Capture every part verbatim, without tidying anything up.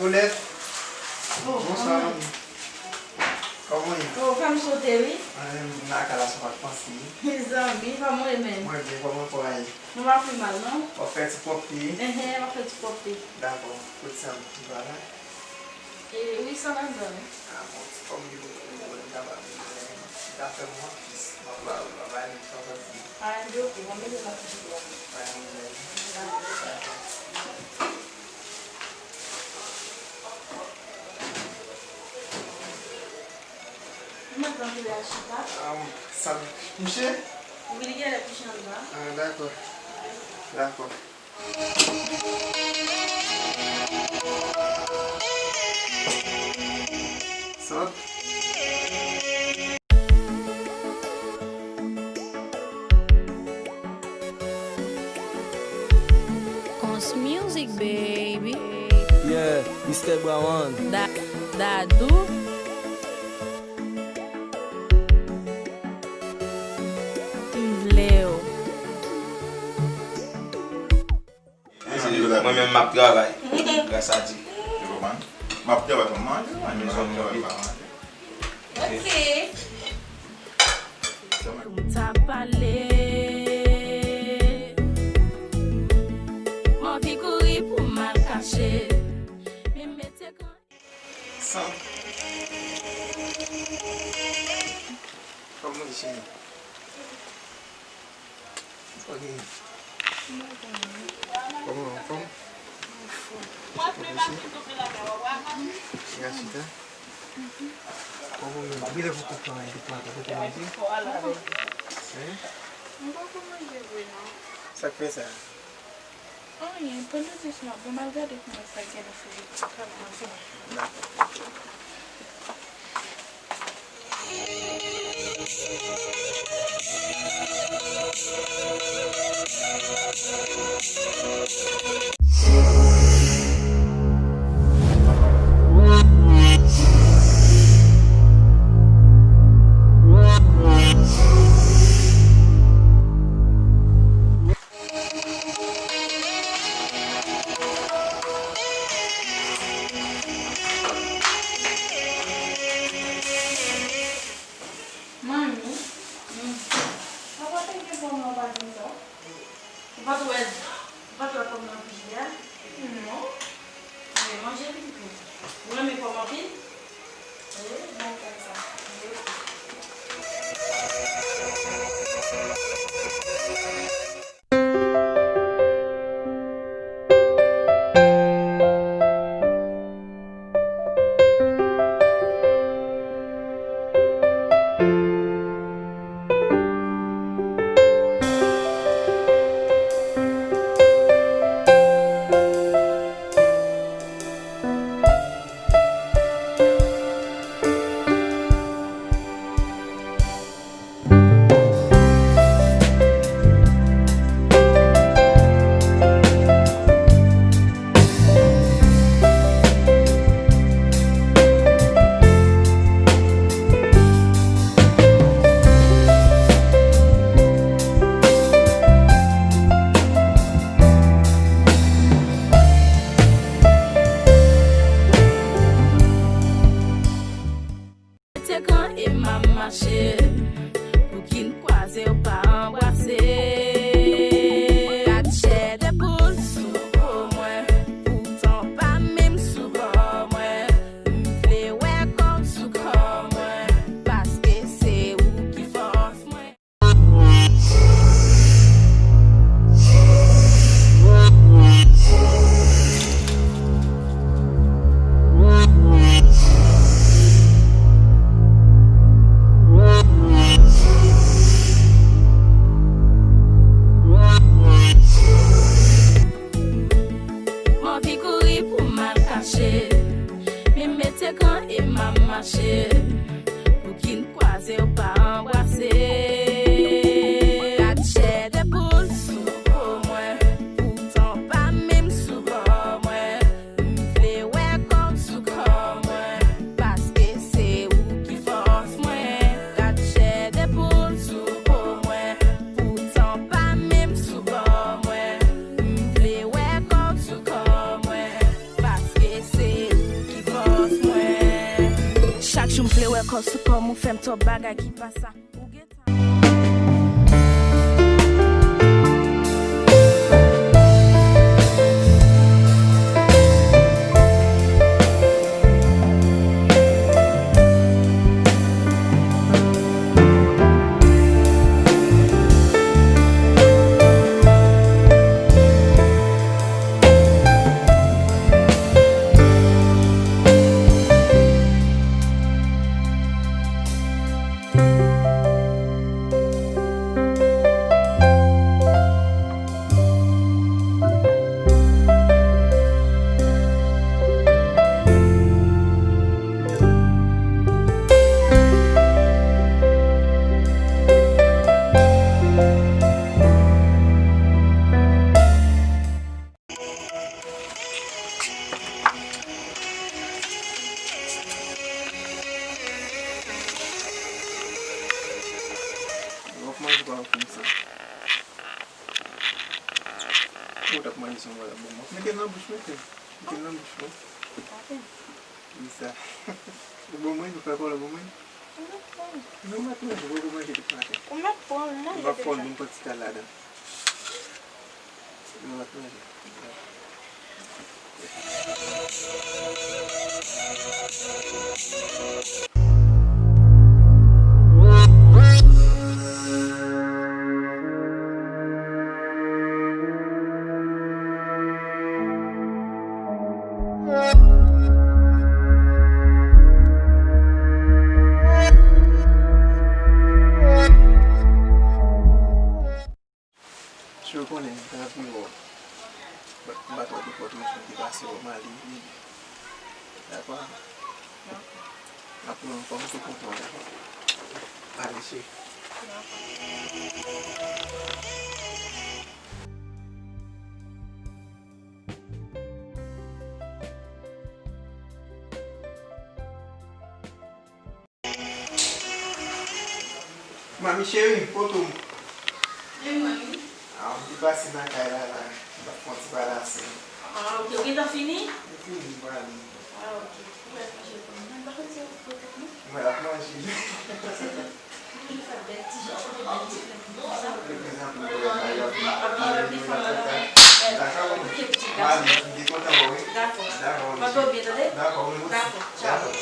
Paulette. Oh, bonswa, manmi. Kòman w ye? Oh, fè m sote, wi. Mwen menm, m lakay la, sa pa t panse. Mezanmi, kòman w ye menm? Mwen byen, kòman kò a ye? Mwen pa pi mal, non. W ap fè ti pwòpte? Enhen, m ap fè ti pwòpte. Dakò. Kote sa m ti bagay? E, wi, sa ladan, wi. Ah, bon, ti kòm li, li, li, li, li, li, li ta fè m anplis. M ap la, m ap la, m ap la. Ah, ok, bon, mete nan ti bagay. Dakò. Ou mèt antre al chita. Ah, sa, mouche? Wi, li genlè kouche anndan. Ah, dakò. Dakò. Sòt. Cons Music, baby. Yeah, Mister Brown. Da, Dadou. M vle w. Mwen menm m ap travay. Gras a Dye. Ou konprann? M ap travay pou m manje, manje, m ap travay pou m manje. Ok. Pou m ta pale, m anvi kouri pou m al kache. Men mete kan. San. Kòman w ye, cheri? Ok. Kòman w, anfòm? Anfòm, cheri. Chita, chita. Kòman w ye? Genlè pou kòk lan, epi pata, pou manje? Hein? M poko manje vre, non. Sa k fè sa? Anyen, pandan dis mwa, bon, m al gade kòman sa gen nan sou YouTube. Dakò. Manmi, hmm, papa te gen pòm nan, ou pa di m sa? Ou pa t wè, ou pa t wè pòm nan pi jodi a? Non. Manje pitit mwen. Ou renmen pòm anpil? Wi, mwen konn sa. Mete kan e m ap mache, pou ki n kwaze w pa anbrase. Gad chè de poul sou po mwen, poutan w pa menm sou bò mwen. M vle wè kò w sou kò mwen, paske se ou ki fòs mwen. M anvi kouri pou m al kache, men mete kan e m ap mache, pou ki n kwaze w pa anbrase. Gad chè de poul sou po mwen, poutan w pa menm sou bò mwen. M vle wè kò w sou kò mwen, paske se ou ki fòs mwen. Gad chè de poul sou po mwen, poutan w pa menm sou bò mwen. M vle wè kò w sou kò mwen, paske se Kòm ou fè m twòp bagay ki pa sa. Ou gentan. W ap manje pa w konn sa. Ou t ap manje san w pa t ap ban mwen. Mete l nan bouch, mete l. Mete l nan bouch mwen. Wi sa. Ou ban mwen, ou fè kòlè ban mwen. Ou mèt pran. Non, m ap manje, ou manje tout maten. Ou mèt pran, ou manje deja. M ap pran yon ti kal ladan. M ap manje. Si w konnen, m ta vle wè w. But m pa twò gen pòt rezoud ki pase wè m ale. Dakò? Dakò. M ap wè w ankò, m te kontan, dakò? Ale, cheri. Dakò. Manmi cheri, kote w? E mwen wi. A, m te pase nan kay la, la. M t ap fè yon ti pale avè w. A, ok. Ou gentan fini? M fini, m prale. A, ok. Ou mèt manje pou mwen. Mwen pa konn si ou fè pou mwen. Mwen ap manje. Ou toujou fè bèl ti jan, ou fè bèl ti flè konsa. Anpil, anpil fanm la. Dakò, manmi? M te kontan wè w, wi. Dakò. Dakò, manmi. Mande w byen, tande? Dakò, manmi. Dakò. Tchao.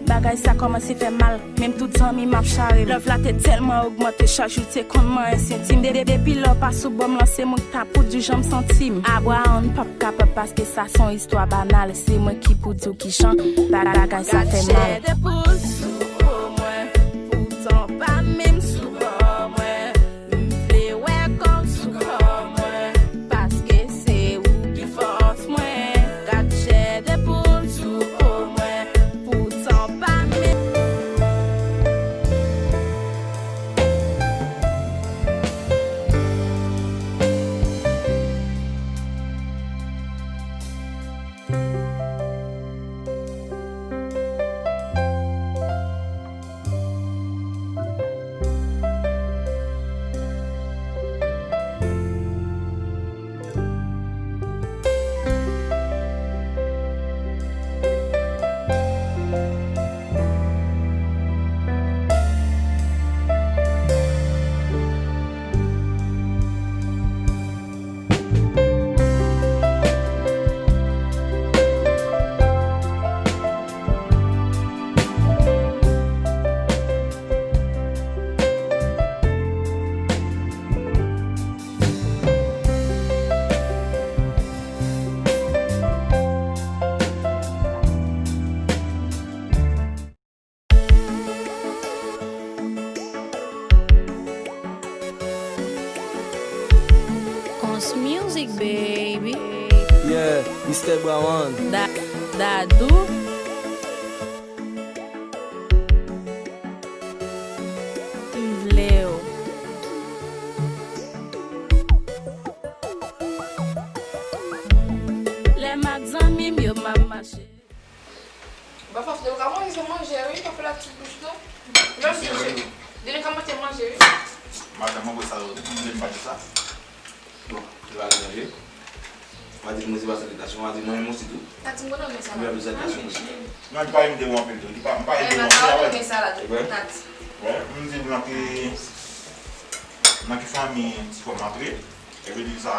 Bagay sa kòmanse fè mal, menm tout zanmi m ap chare m. Love la te tèlman ogmante, chak jou te konn manyen senti m. De, de, depi lè w pa sou bò m lan, se mwen k ta pou di w jan m santi m. Abrahan p ap kapab, paske sa se yon istwa banal. Se mwen ki pou di w kijan bagay sa fè mal. Gad chè de poul sou po mwen, poutan w pa menm sou bò mwen. M vle wè kò w sou kò mwen, paske se ou ki fòs mwen. Gad chè de poul sou po mwen, poutan w pa menm. Cons Music, baby. Yeah, Mister Brown. Da, Dadou. M vle w. Lè m ak zanmi m yo, m ap mache. Ba fòs de ou ka manje, se manje, wi, pa fè la ti bouch, non. Menm si se, de nou ka manje, manje, wi. Madanm mwen, sa yo, m vle m pa di sa. Bon, li va al manje. Pa di mwen se pa saltasyon, pa di mwen menm osi tou. Nati, m konn renmen salad. Mwen renmen saltasyon. Non, li pa imite w anpil tou. Li pa, m pa imite w anpil, avè. Renmen salad. Evre? Nati. Wè, m di nan ki, nan ki fanmi ti frè m antre. Epi li sa,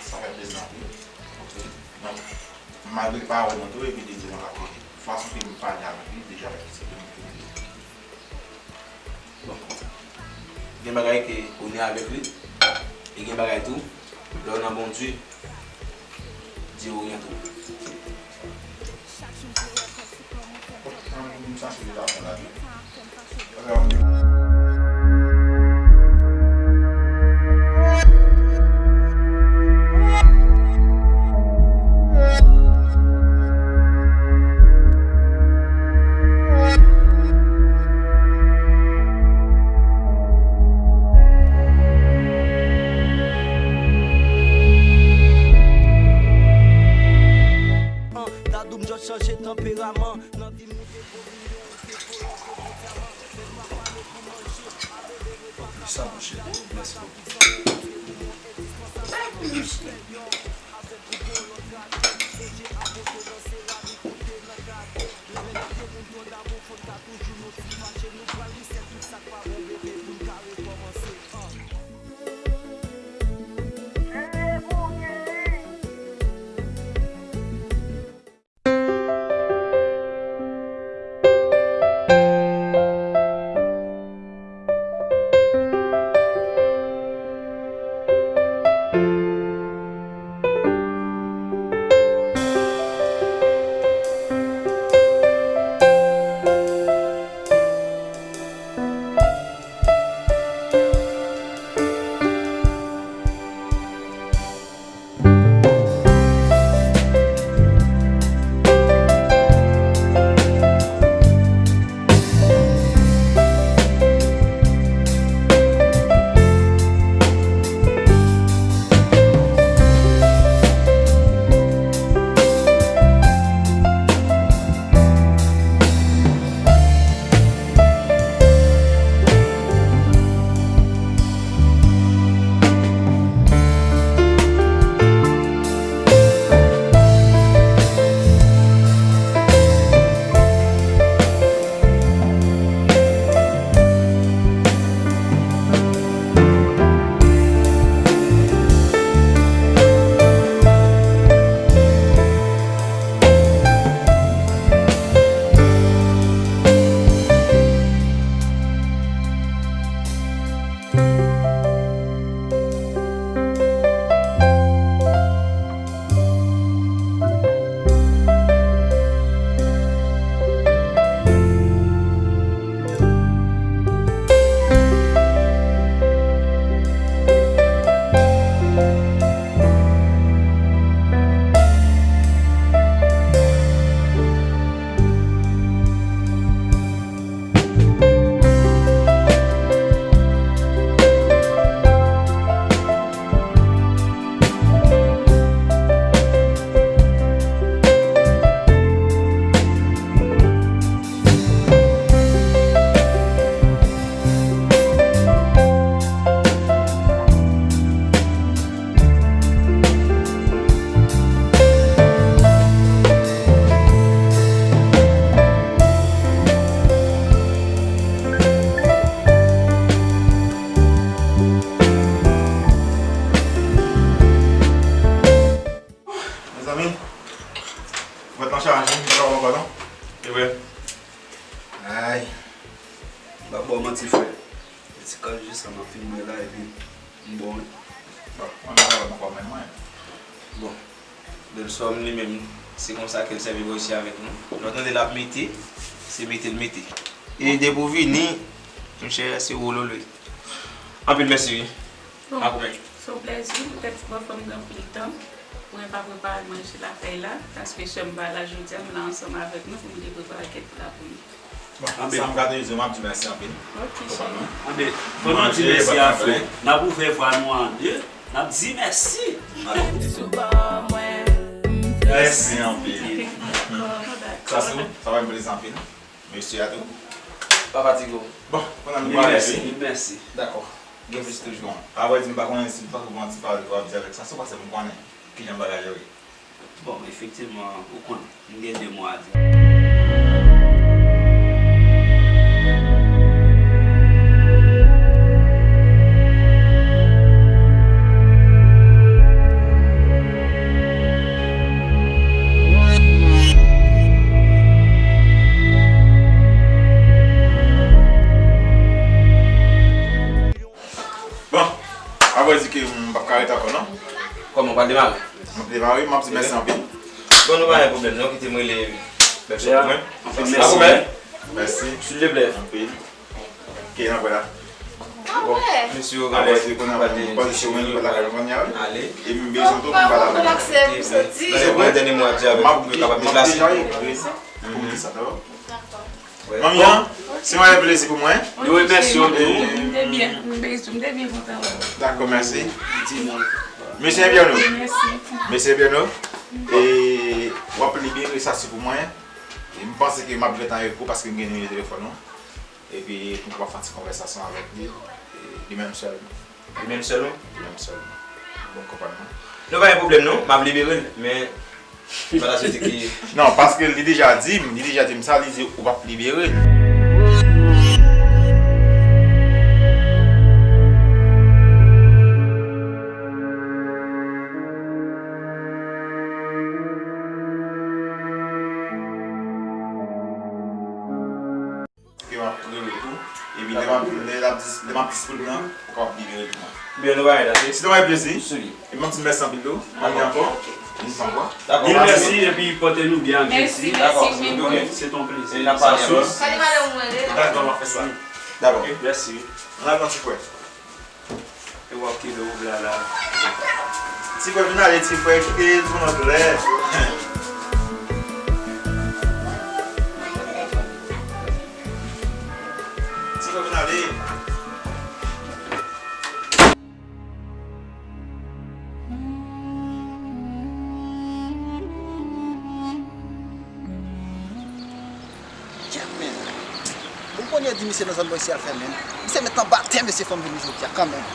sa fè plezi anpil. Ok. Donk, malgre l pa wè nou tou, epi li di nou la ke fason ke m pale avèk li, deja se de moun ke m ye. Bon. Gen bagay ke ou ne avèk li, e gen bagay tou, lè w nan Bondye, Dye oryante'w. Bon, m santi li ta bon la tou. Dadou m just chanje tanperaman. Nan vi m nou te vo milyon, ou te vo yo, te vo dyaman. Men nou pa pale pou manje. Abele repa ka sa, monchè. Mèsi bokou. Avèk ou bon lòt gade. Sonje a poto nan seramik ou te nan gade. Lè lè te moun twò damou, fò n ka toujou nou ti fache. Nou pral lisè tout sa k pa bon, bebe, pou n ka rekòmanse. Mezanmi, vant lan chaje, m pa ka wè ankò non. E vre. Ay, m p ap ba w manti, frè. Se ti kòb jis la m ap fin bwè la, epi m bon, wi. Bon, mwen pa wè m ankò menm, mwen. Bon, Bèlsòm li menm, se konsa ke l sèvi bò isi avèk nou. Lè w tande l ap mete, se mete l mete. E depi w vini, monchè, se wolo l ye. Anpil mèsi, wi. Bon, se yon plèzi, poutèt ti bòfrè m gen anpil tan pou repa prepare manje lakay la, paske sè m pa la jodi a, m la ansanm avèk nou pou m te prepare kèk pla pou nou. Bon, sa m ka di w, m ap di mèsi anpil. Ok, cheri. Anben, fò nou di mèsi a frè. N ap ouvè vwa nou an de, n ap di mèsi. Mèsi anpil. Sasou, sa fè m plezi anpil. Mesye a tou. Pa fatige w. Bon, pandan nou pale, mèsi, mèsi. Dakò. Gen plis toujou. Apre di m pa konnen si m pa gon ti pale pou w ap di avèk Sasou, paske m konnen kijan bagay yo ye. Bon, efektivman, ou konn, m gen de mo a di. Bon, apre di ke m p ap ka ret ankò, non? Kòman, w pral demare? M ap demare, m ap di mèsi anpil. Bon, nou pa gen pwoblèm, non, kite m rele bèl sòt pou mwen. Anpil mèsi. Mèsi. Silvouplè. Anpil. Ok, n ap wè la. Bon, mesye yo genlè pral desann yo ale. E m bezwen tou pou m pale avè w. Se vre? Mwen dènye mwa di avèk pou yo kapab deplase. Pou di sa, dakò? Manmi an, se yon rèv plezi pou mwen. Nou remèsye w tou. M te byen, m te byen kontan wè w. Dakò, mèsi. Mesye Pierno. Mèsi. Mesye Pierno. E w ap libere Sassy pou mwen. E m panse ke m ap gentan repo paske m gen nimewo telefòn ou. Epi pou m kapab fè yon ti konvèsasyon avèk li. E li menm sèlman. Li menm sèlman? Li menm sèlman. Bon, konprann mwen. Nou pa gen pwoblèm non, m ap libere l, men m pa ta swete ke... Non, paske li deja di m, li deja di m sa, li di ou p ap libere l. Ke m ap rele tou. Epi lè m ap, lè l ap dis-, lè m ap disponib lan, ou kapab libere tou mwen. Byen, nou pa gen date. Se te yon plezi. Sou li. E m ap di mèsi anpil tou. Anpil ankò. Yon fwa ankò. Dakò. Mil mèsi epi pote nou byen ak Jesi. Mèsi, mèsi, wi. Dakò. Se te yon plezi. E n ap pale ankò. Dakò, m ap fè sa. Dakò. Mèsi. Ann al pran ti frè. E w ap kenbe wob la la. Ti frè vin ale, ti frè, kite tout moun anklè. Ti frè vin ale. Kèt men. Bon, kounye a di misye nan zòn bò isi al fè men. Misye met anba tè mesye fò m vini jodi a kanmenm.